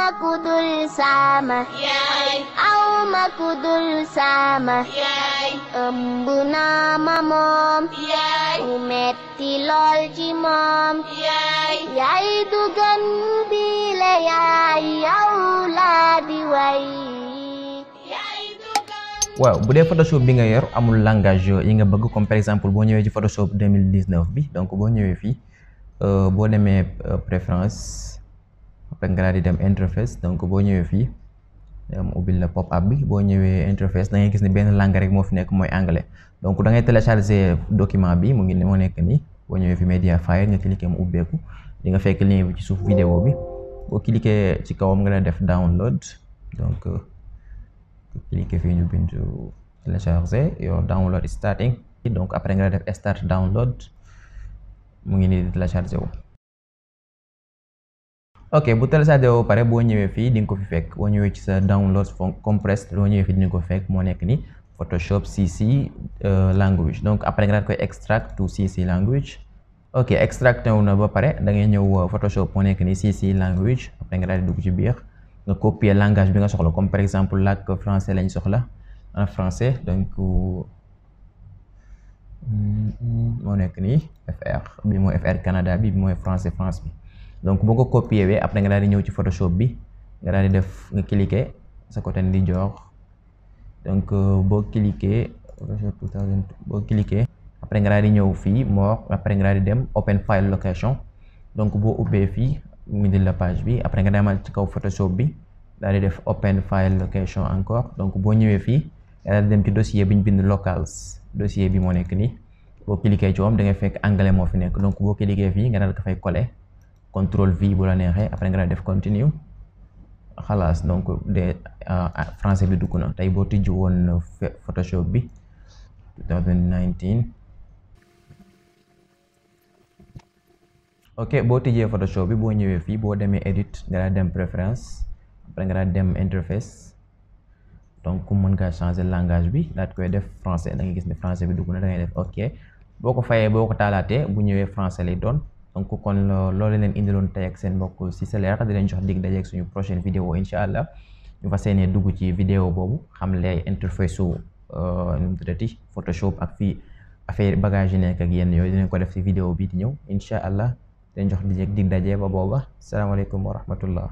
makudul sama yaay aw makudul sama yaay ëmb naa ma moom yaay mu metti lool ci moom yaay yaay du gën bi la yaay yow laa di way waaw bu dee Photoshop bi nga yor amul langage yi nga bëgg comme par exemple boo ñëwee ci Photoshop 2019 bi donc boo ñëwee fii boo demee préférence après nga daal di dem interface donc boo ñëwee fii mu ubbil la pop-up bi boo ñëwee interface da ngay gis ne benn langue rek moo fi nekk mooy anglais donc da ngay télécharger document bi mu ngi moo nekk nii boo ñëwee fi media file nga cliquer mu ubbeeku di nga fekk lien bi ci suuf vidéo bi boo cliquer ci kawam nga def download donc cliquer fii ñu bindu télécharger your download is starting donc après nga def start download mu ngi nii di télécharger wu. ok bu télécharger woo pare boo ñëwee fii di nga ko fi fekk boo ñëwee ci sa download compressed boo ñëwee fii di nga ko fekk moo nekk ni Photoshop CC language donc après nga daal koy extract to CC language. ok extracté wu na ba pare da ngay ñëw Photoshop moo nekk ni CC language après nga daal di dugg ci biir nga copier langage bi nga soxla comme par exemple làkk français lañ soxla en français donc moo nekk nii FR bi mooy FR Canada bi mooy français France bi donc boo ko copier wee après nga daal di ñëw ci Photoshop bi nga daal di def nga cliquer sa côté ndijoor donc boo cliquer boo cliquer après nga daal di ñëw fii more après nga daal di dem open file location donc boo ubbee fii mu ngi la page bi après nga demal ci kaw Photoshop bi daal di def open file location encore donc boo ñëwee fii nga daal di dem ci dossier bi ñu bind locals dossier bi moo nekk nii boo cliquer ci moom da ngay fekk anglais moo fi nekk donc boo cliquer fii nga daal ko fay coller contrôle V bu la neexee après nga daal def continue xalaas donc de français bi dugg na tey boo tijji woon Photoshop bi 2019 ok boo tijjee Photoshop bi boo ñëwee fii boo demee edit nga daal dem préférence après nga daal dem interface donc mën ngaa changer langage bi daal koy def français da ngay gis ne français bi dugg na da ngay def ok boo ko fayee boo ko taalaatee bu ñëwee français lay doon donc kon loolu leen indiloon tey ak seen mbokk si Salaire di leen jox dig dajeeg suñu prochaine vidéo incha allah ñu fas yéene dugg ci vidéo boobu xam lay interface su nu mu tuddati Photoshop ak fii affaire bagage yi nekk ak yenn yooyu dinañ ko def si vidéo bi di ñëw incha allah leen jox dig daje ba booba salaamaaleykum wa rahmatullah